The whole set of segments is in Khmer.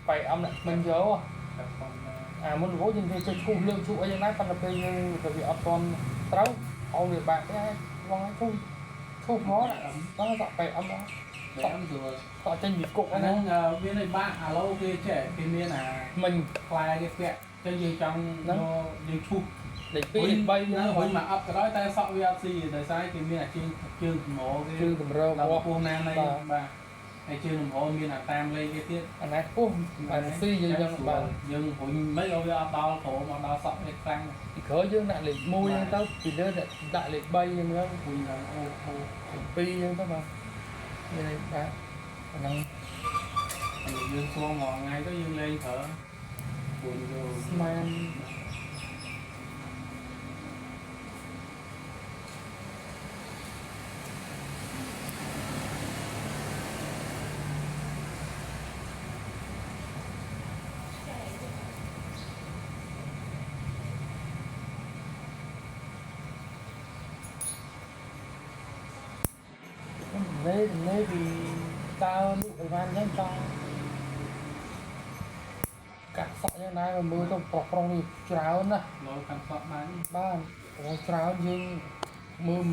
បែអំអ្នកមិនយក តែផង អាមុនរហូតយើងចេះឈូសលើកឈូសអីយ៉ាងណាប៉ុន្តែពេលយើងទៅវាអត់ទាន់ត្រូវអូនវាបាក់ទេបងឈូសឈូសហ្មងដល់សក់បែអំ បែអមស្រួល សក់ចេញពីគុក អា ហ្នឹង ហ្នឹងវានៅបាក់ឥឡូវគេចេះគេមានអា មិញ ផ្លែគេពាក់ចឹងយើងចង់យកយើងឈូស លេខ2លេខ3 ណាវិញមកអប់ក៏ដោយតែសក់វាអត់ស៊ីដោយសារគេមានអាជើងជើងកម្រគេ ជើងកម្រើ ដល់ បោះ ពោះណានៃបាទហើយជើងកម្រមានអាតាមលេខគេទៀត អាណាខ្ពស់អាស៊ីយើងយ៉ាងបាទ យើងរុញមិនឲ្យវាអត់ដល់ក្រោមអត់ដល់សក់វាខ្លាំង ពីក្រោយយើងដាក់លេខ1ហ្នឹងទៅពីលើដាក់លេខ3ហ្នឹងទៅ រុញឡើងអូអូ 2ហ្នឹងទៅបាទមានន័យបាទអាហ្នឹង យើងស្លងមួយថ្ងៃទៅយើងលេងប្រើព្រោះយក ស្មាននេះនេះពីតើលក់អីវ៉ាន់ហ្នឹងចង់កាត់សក់យ៉ាងណាមើលទៅប្រុសប្រុសនេះច្រើនណាស់ លោកាន់សក់បាន បានអូច្រើនយើងមើល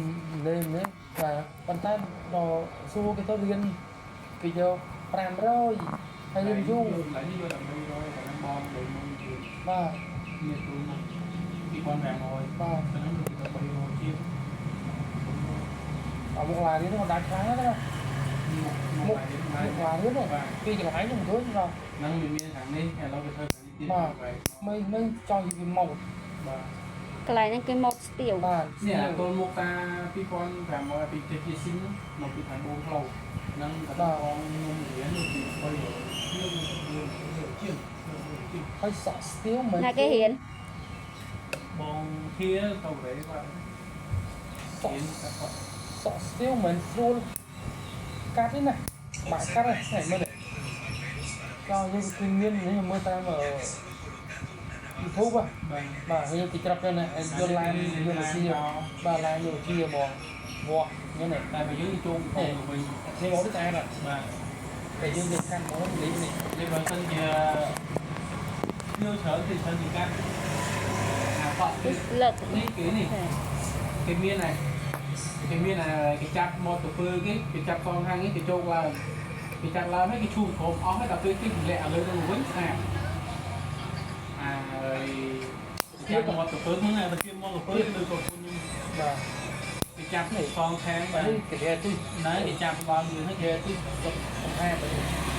នេះនេះបាទប៉ុន្តែដល់សួរគេទៅរៀនគេយក500ហើយយើងយូរ ឡើយនេះយកតែ300តែបងដូចមុនយើង បាទ មានទូមក2500 បាទ តែហ្នឹងគឺតែ300ជាង អមុខឡារៀនគាត់ដាច់ខ្លាំងណាស់ណា មុខ មុខ មុខ មុខឡារៀនពីកន្លែងខ្ញុំឃើញដល់ ហ្នឹងវាមានខាងនេះឥឡូវគេធ្វើខាងនេះទៀត មិនមិនចង់និយាយពីម៉ូត បាទ កន្លែងហ្នឹងគេមកស្ទាវ បាទ នេះអាកូនមុខតា2500ពីចេះជាស៊ីងមកពីខាងបូផ្លូវហ្នឹងក៏បងខ្ញុំរៀនពី300ជាងជាងជាង ហើយសក់ស្ទៀវមិន ណាគេរៀន បងធាទៅរេបាទ សក់ រៀនតែគាត់ សក់ស្ទៀវមិនស្រួលកាត់ទេណាបាក់កាត់ទេមើលចង់យើងគឺមាននេះមើលតាម YouTube បាទ បាទវាគេច្រាប់ទៅណាយកឡានយកវិជាបាទឡានយកវិជាហ្មងវាស់ហ្នឹង តែបើយើងជោគទៅវិញ នេះមកនេះស្អាត បាទ តែយើងយកកាន់មកនេះនេះ នេះបើសិនជាយកច្រើនគឺច្រើនជាងកាត់អាបក់នេះ លើក នេះគេនេះគេមានអាគេមានអាគេចាប់មកទៅពើគេគេចាប់សងខាងនេះគេជោគឡើងគេចាប់ឡើងហើយគេឈូសក្រុមអស់ហើយដល់ពេលគេទម្លាក់ឲ្យលើទៅវិញស្អាតអាហើយចាប់មកទៅពើហ្នឹងអាទៅគេមកទៅពើលើក៏ខ្ញុំ បាទ គេចាប់សងខាងបាទ នេះគេទី ណែគេចាប់ដល់យើងហើយ គេទីកំហាទៅ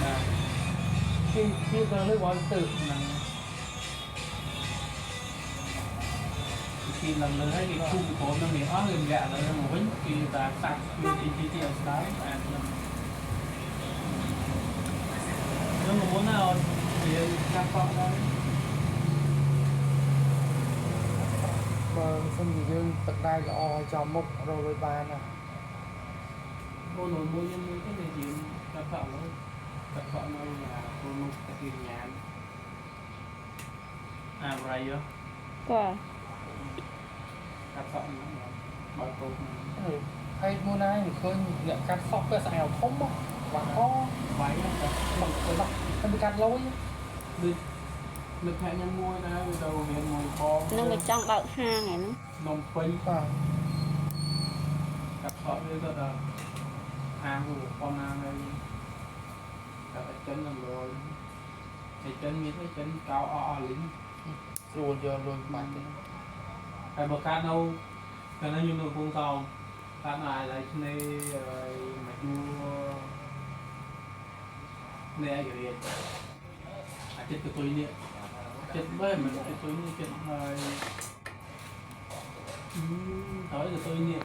បាទ គេគេទៅលើវល់ទៅ ហ្នឹងគេឡើងលើហើយគេឈូសពីក្រុមហ្នឹងនេះអស់គេទម្លាក់លើហ្នឹងមកវិញគេតែសាច់គឺទីទីទីឲ្យស្ដាយស្អាតហ្នឹង nhưng mà muốn nào thì cắt gọn thôi. បើសិនជាយើងទឹកដៃល្អឲ្យចំមុខរកលុយបានណា Cô nồi mua nhân mua cái này thì cắt gọn thôi, cắt gọn thôi là cô nồi cái tiền nhà à vậy á. គាត់ Cắt gọn nó bảo tồn. ហើយមួយណាមិនឃើញអ្នកកាត់សក់ទៅស្អាតធំបាក់ខ Váy á. បាក់ទៅបាក់ទៅកាត់លុយ Được được hẹn nhân mua ra bây giờ hiện ngồi con. នឹងវាចង់បើកហាងឯហ្នឹង Nông pinh. បាទ Cắt gọn bây giờ là hàng của con hàng đây cắt ở chân là rồi cái chân như thế chân cao o o lính. ស្រួលយកលុយបាច់ទេ តែបើកាត់នៅកាលនោះខ្ញុំនៅកំពង់សោមកាត់នៅឯឡៃឆ្នេរហើយមកយួរនេះឯករាជ្យអាចិត្តកតុយនេះចិត្តបែបមិនកតុយនេះចិត្តហើយអឺត្រូវកតុយនេះ។